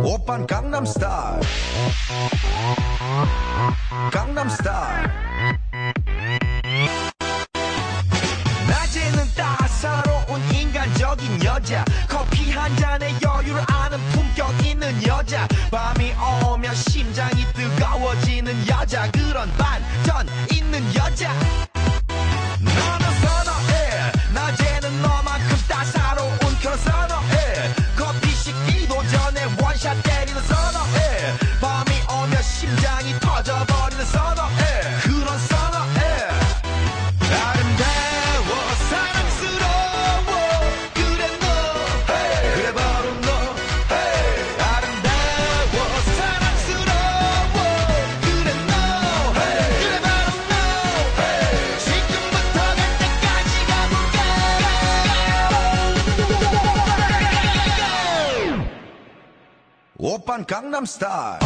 오빤 강남스타일 강남스타일 낮에는 따사로운 인간적인 여자 커피 한 잔에 여유를 아는 품격 있는 여자 밤이 오면 심장이 뜨거워지는 여자 그런 반전 있는 여자 너는 선호해 낮에는 너만큼 따사로운 그런 선호해 커피 식기도 전에 원샷 때리는 선호해 밤이 오면 심장이 터져버리는 선호해 그런 선호해 아름다워 사랑스러워 그래 너 hey. 그래 바로 너 hey. 아름다워 사랑스러워 그래 너 hey. 그래 바로 너 hey. 지금부터 갈 때까지 가볼까 오빤 강남스타일